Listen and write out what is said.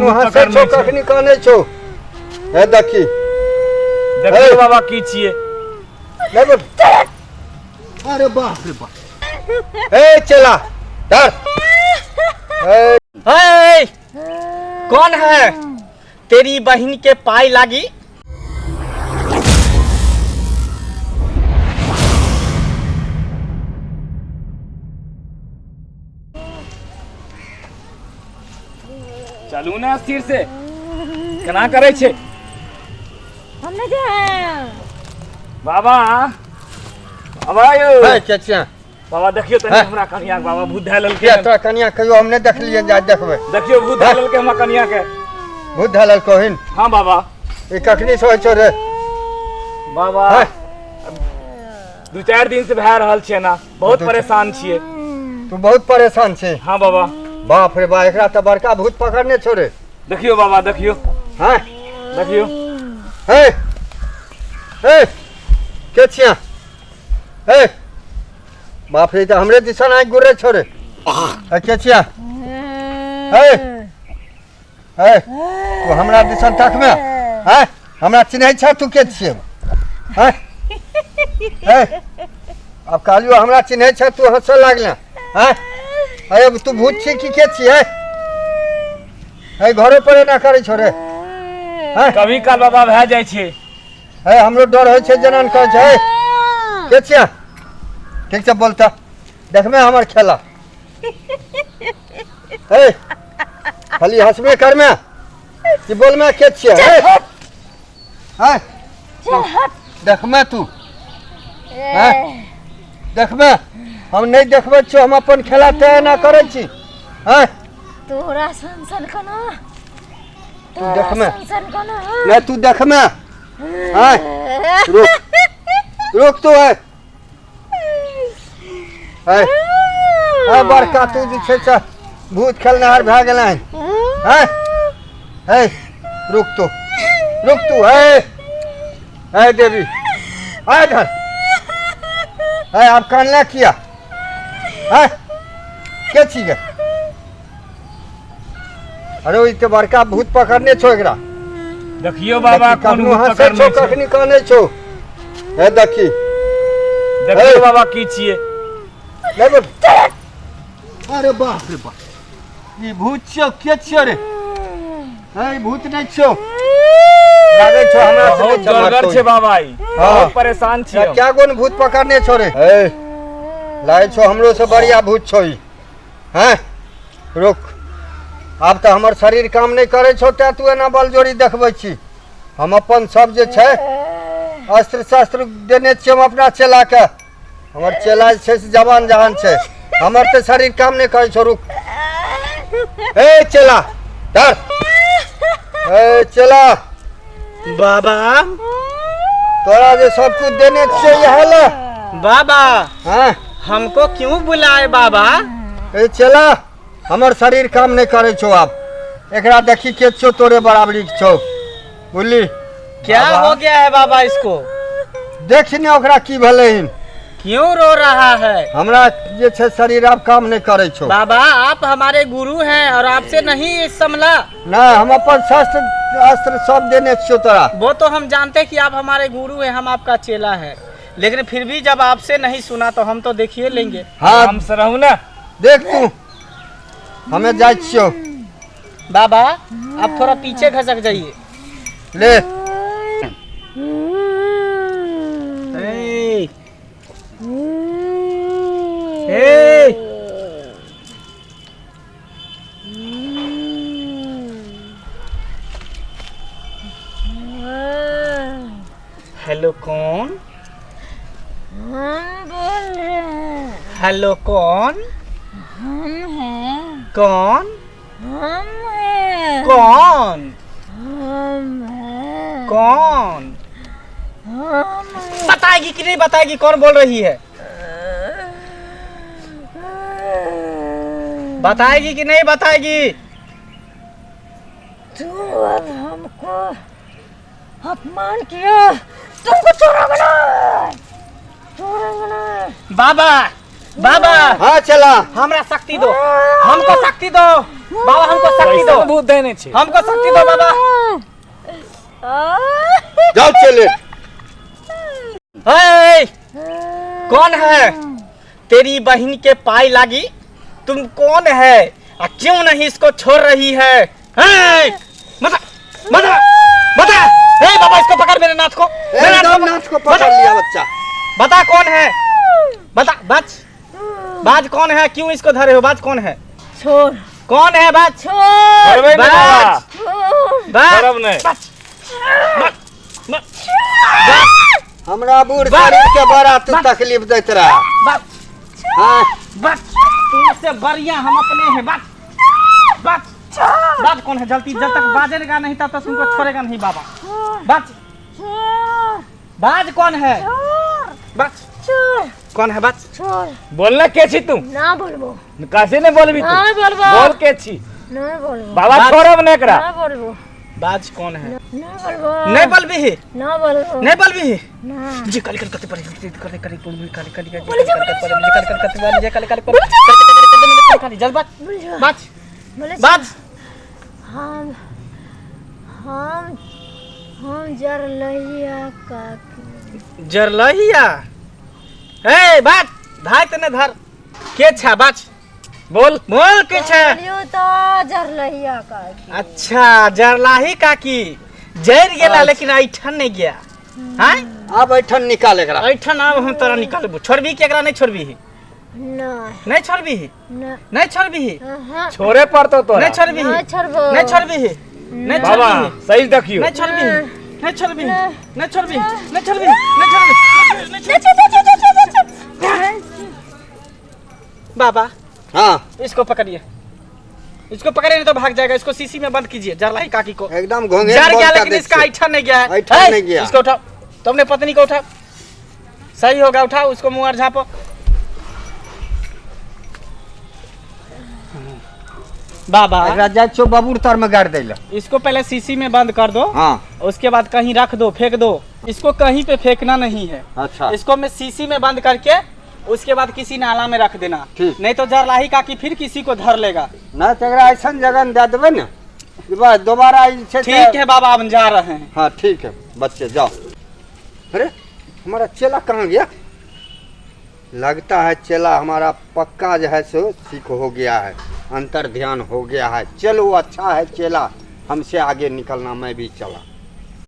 कखनो भूत हँसै पकड़ने छौ छै। कखनी कानै छौ। हे देखी। देखियौ बाबा की छियै। नहि बोल। अरे बाप रे बाप। ए चला डर। ए हे, कौन है? तेरी बहन के पाई लागी। चलू ने स्थिर से, केना करै छै? हम नहीं जाए। बाबा, बाबा यौ। हे चचा। बाबा देखियौ तनी। हैं? हमरा कनिया के बाबा भूत धए लेलकै। किया तोरा कनिया कहियो हम नहि देखलियै, जा देखबै। देखियौ, भूत धए लेलकै हमरा कनिया के। भूत धऽ लेलकौ हिन? हाँ बाबा। ई कखनी से होइ छौ रे? बाबा, हैं? 2-4 दिन से भए रहल छै ना, बहुत परेशान छियै। तू बहुत परेशान छै? हाँ बाबा। बाप रे बा, एकरा तऽ बड़का भूत पकड़ने छौ रे। देखियौ बाबा, देखियौ। हैं? देखियौ। हे हे, के छिया? हे बाप रे, तऽ हमरे दिसन आँखि गुर्रे छौ रे। हे, के छिया? हे हे, तू हमरा दिसन तकमे हैं? हमरा चिन्है छ तू? के छियै हैं? हे, आब कहलियो हमरा चिन्है छ, तू हंसऽ लागल हैं? अरे तू भूत छी की के छियै? हे, घरो पर एना करै छौ रे हैं? कभी काल बाबा भए जाइ छै। हे, हमरो डर होइ छै जेना कहै छै। हे, के छियै? ठीक छै, बोलता देखमे हमर खेला। हे, खाली हंसबे करमे कि बोलमे? के छियै? हे हे, देखमे तू हैं? देखमे, हम नहि देखबै छियौ। हम अपन खेला तय एना करै छी हैं? तोरा सन सन कोना। तू देखमे। सन सन कोना। नहि, तू देखमे हैं? रुक रुक तू। है है है, बड़का तू जे छै से भूत खेलनिहार भए गेलै हैं? है, रुक तू, रुक तू। है है देवी, आ इधर है। आब कानला किया है? के छी गे? अरे, ई तऽ बड़का भूत पकड़ने छौ एकरा। देखियौ बाबा, देखी, कोन कखनो भूत हंसै पकड़ने छौ छै। कखनी कानै छौ। हे देखी। देखियौ बाबा, की छियै। नहि बोल। अरे बाप रे बाप, ई भूत छियौ? के छियौ रे? हे, ई भूत नहि छियौ, लागै छौ हमरा से बहुत नहि डरगर चमकतौ। छै बाबा ई। हाँ। बहुत परेशान छियै हम। क्या गुण भूत पकड़ने छौ रे? हे, लागै छौ हमरो से बढ़िया भूत छौ ई। हैं, रुक, आब तऽ हमर शरीर काम नहि करै छौ, तें तू एना बलजोरी देखबै छी। हम अपन सब जे छै अस्त्र शस्त्र देने छियै हम अपना चेलाके। हमर चेला जे छै से जवान जहान छै, हमर तऽ शरीर काम नहि करै छौ। रुक। ए चेला, डर। ए चेला। बाबा। तोरा जे सब कुछ देने छियै इएह ले। बाबा। हाँ। हमको क्यों बुलाए बाबा? ए चेला, हमर शरीर काम नहि करै छौ। आब एकरा देखी के छौ, तोरे बराबरी के छौ, बुझली? क्या हो गया है बाबा इसको? देख ने ओकरा की भेलै हन। क्यों रो रहा है? हमरा जे छै शरीर आब काम नहि करै छौ। बाबा, आप हमारे गुरु हैं और आपसे नहीं संभला? नहि, हम अपन शस्त्र अस्त्र सब देने छियौ तोरा। वो तो हम जानते हैं कि आप हमारे गुरु हैं, हम आपका चेला है, लेकिन फिर भी जब आपसे नहीं सुना तो हम तो देखिए लेंगे। हाँ। आराम से रहू ने। देख तू, हमे जाइ छियौ। बाबा, आप थोड़ा पीछे खसक जाइए। ले। ए, ए, हेलो, कौन? हम बोल रहे हैं। हेलो, कौन? हम हैं। कौन? हम हैं। कौन? हम हैं। कौन? हम हैं। बताएगी कि नहीं बताएगी, कौन बोल रही है? बताएगी कि नहीं बताएगी? तू अब हमको अपमान किया, तुमको छोड़ेंगे ना, छोड़ेंगे ना। बाबा। बाबा। हाँ चला। हमरा शक्ति दो, हमको शक्ति दो बाबा, हमको शक्ति दो। भूत देने छे, हमको शक्ति दो बाबा। जाओ चले। ए, कौन है? तेरी बहन के पाई लागी, तुम कौन है और क्यों नहीं इसको छोड़ रही है? मत मत मत। ए बाबा इसको पकड़, मेरे नाथ को, मेरे नाथ को पकड़ लिया बच्चा। बता कौन है, बता। बच बाज कौन है, क्यों इसको धरे हो? बाज कौन है? छोड़। कौन है बाज? छोड़। बाज बाज। हमरा बूढ़ शरीर के बड़ा तू तकलीफ देत रहा। हां बच, तुमसे बढ़िया हम अपने हैं। बच बच बाज कौन है? जल्दी, जब तक बाजेगा नहीं तब तक तुमको छोड़ेगा नहीं बाबा। बच बाज कौन है? बच कौन है? बच बोलना के छी तू? ना बोलबो। कैसे नहीं बोलबी तू? ना बोलबो। बोल के छी? ना बोलबो। बाबा छोड़ब नहीं एकरा। ना बोलबो। बाज कौन है? ना बोलबो। नहीं बोलबी? ना बोलबो। नहीं बोलबी? ना। जी काली काली करते पर करते करे बोल काली काली काली बोल काली काली करते वाली काली काली पर काली जल्द बाज बाज बाज। हम हम हम जरलहिया काकी। जरलहिया? ए बाज भाई तने धर के छा? बाज बोल बोल के छा? बोलियो तो जरलहिया काकी। अच्छा जरलाही काकी जर गेला लेकिन ऐठन नहीं गया। हां अब ऐठन निकाल एकरा। ऐठन अब हम तोरा निकालबो। छोड़बी के एकरा? नहीं छोड़बी? नहीं। नहीं छोड़बी? नहीं छोड़बी? छोड़े पड़तो तोरा। नहीं छोड़बी? नहीं छोड़बो। नहीं छोड़बी? नहीं बाबा सही देखियो। नहीं छोड़बी? नहीं छोड़बी? नहीं छोड़बी? नहीं छोड़बी? नहीं छोड़बी? बाबा हाँ इसको पकड़िए, इसको पकड़िए नहीं तो भाग जाएगा। इसको शीशी में बंद कीजिए जरलाही काकी को। एकदम घोंघे जर गया लेकिन इसका ऐठन नहीं गया है। ऐठन नहीं गया। इसको उठाओ, तुमने पत्नी को उठाओ, सही होगा। उठाओ उसको, मुंह और झापो। बाबा जाए छो बबूर तर में गाड़ देला। इसको पहले शीशी में बंद कर दो। हाँ उसके बाद कहीं रख दो, फेंक दो। इसको कहीं पे फेंकना नहीं है। अच्छा इसको मैं शीशी में बंद करके उसके बाद किसी नाला में रख देना, नहीं तो जरलाही काकी फिर किसी को धर लेगा। ना तो ऐसा जगह दे देबे ना बस दोबारा। ठीक है बाबा हम जा रहे हैं। हाँ ठीक है बच्चे जाओ। अरे हमारा चेला कहाँ गया? लगता है चेला हमारा पक्का जो है सो सीख हो गया है, अंतर ध्यान हो गया है। चलो अच्छा है चेला, हमसे आगे निकलना, मैं भी चला।